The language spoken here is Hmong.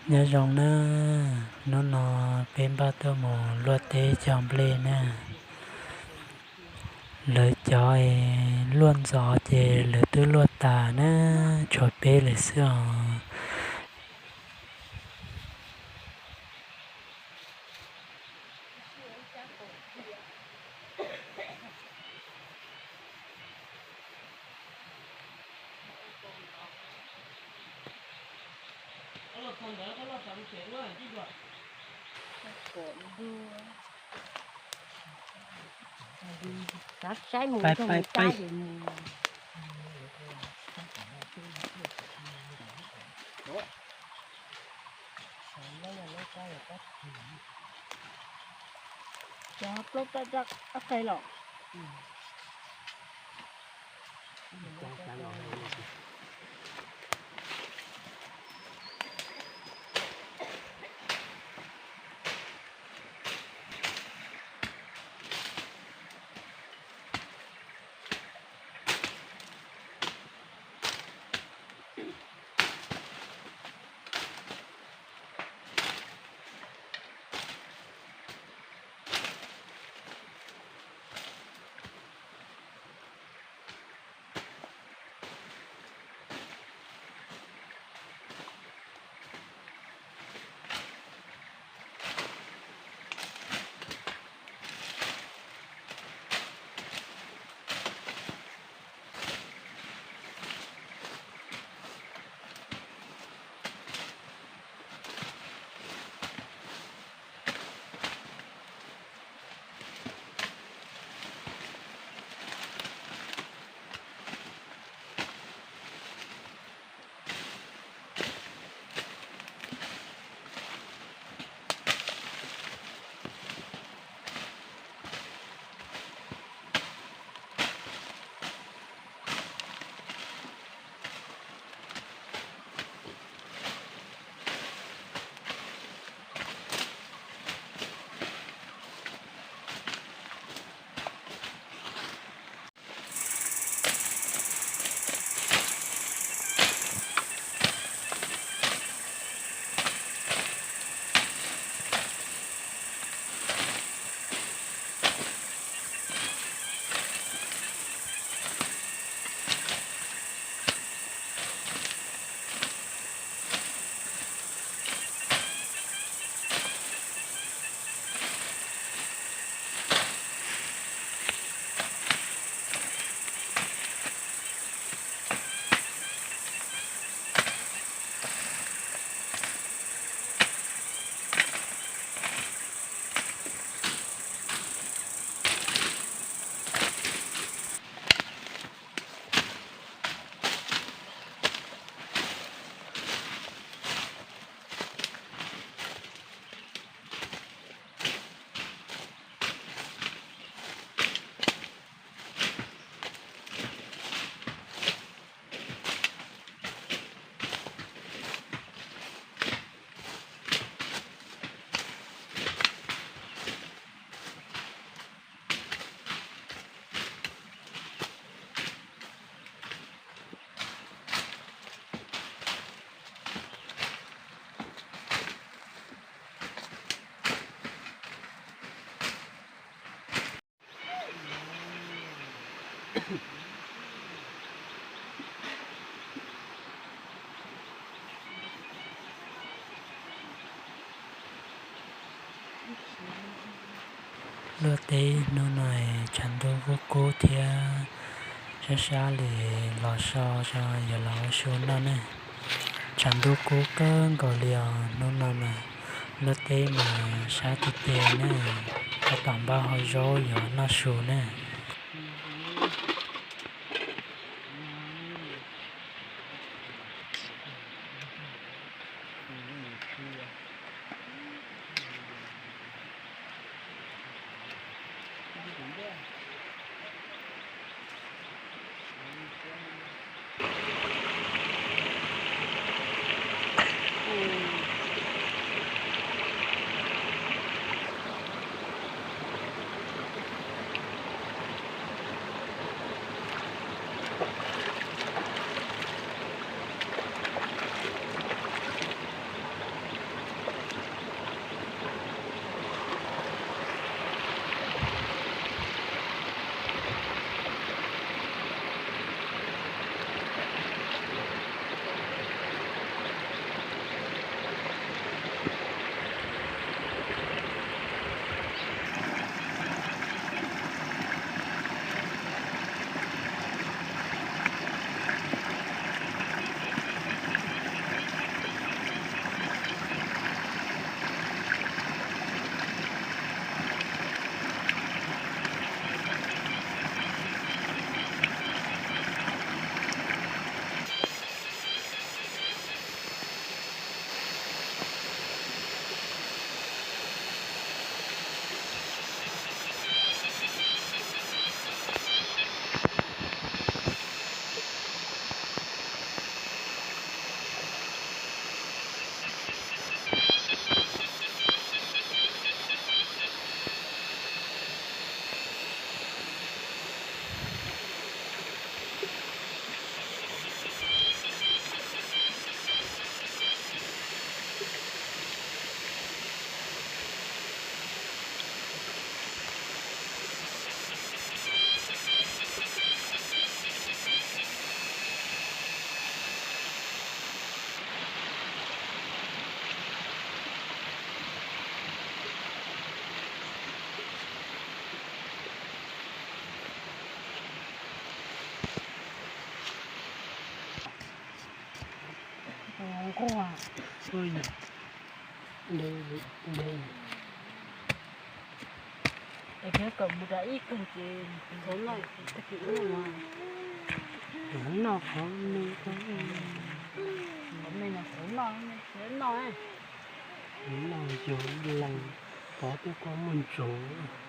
Nyob zoo na, hnub no peb npaj tuaj mus luaj teb cog nplej na. Lawv cov luaj ntxov ces lawv twb luaj tas na, tshuav peb lawm xwb os. Saib mus, pais, pais, pais. Cov plaub raj raj qab qe los. Luaj teb hnub no tshav ntuj kub kub thiab sab sab li los so, yuav los ua su noj ne. Tshav ntuj kub kawg nkaus li os hnub no mas. Luaj teb mas sab tiag tiag ne, tab tom npaj hau zaub yuav noj su ne. quaj. Ua yog, es kawm mus rau ib kawg ces thaum no tag kis ub no, qhov me, qhov me no qhov noj, noj, noj yog ib leeg pov thiab koj muaj ntsuag.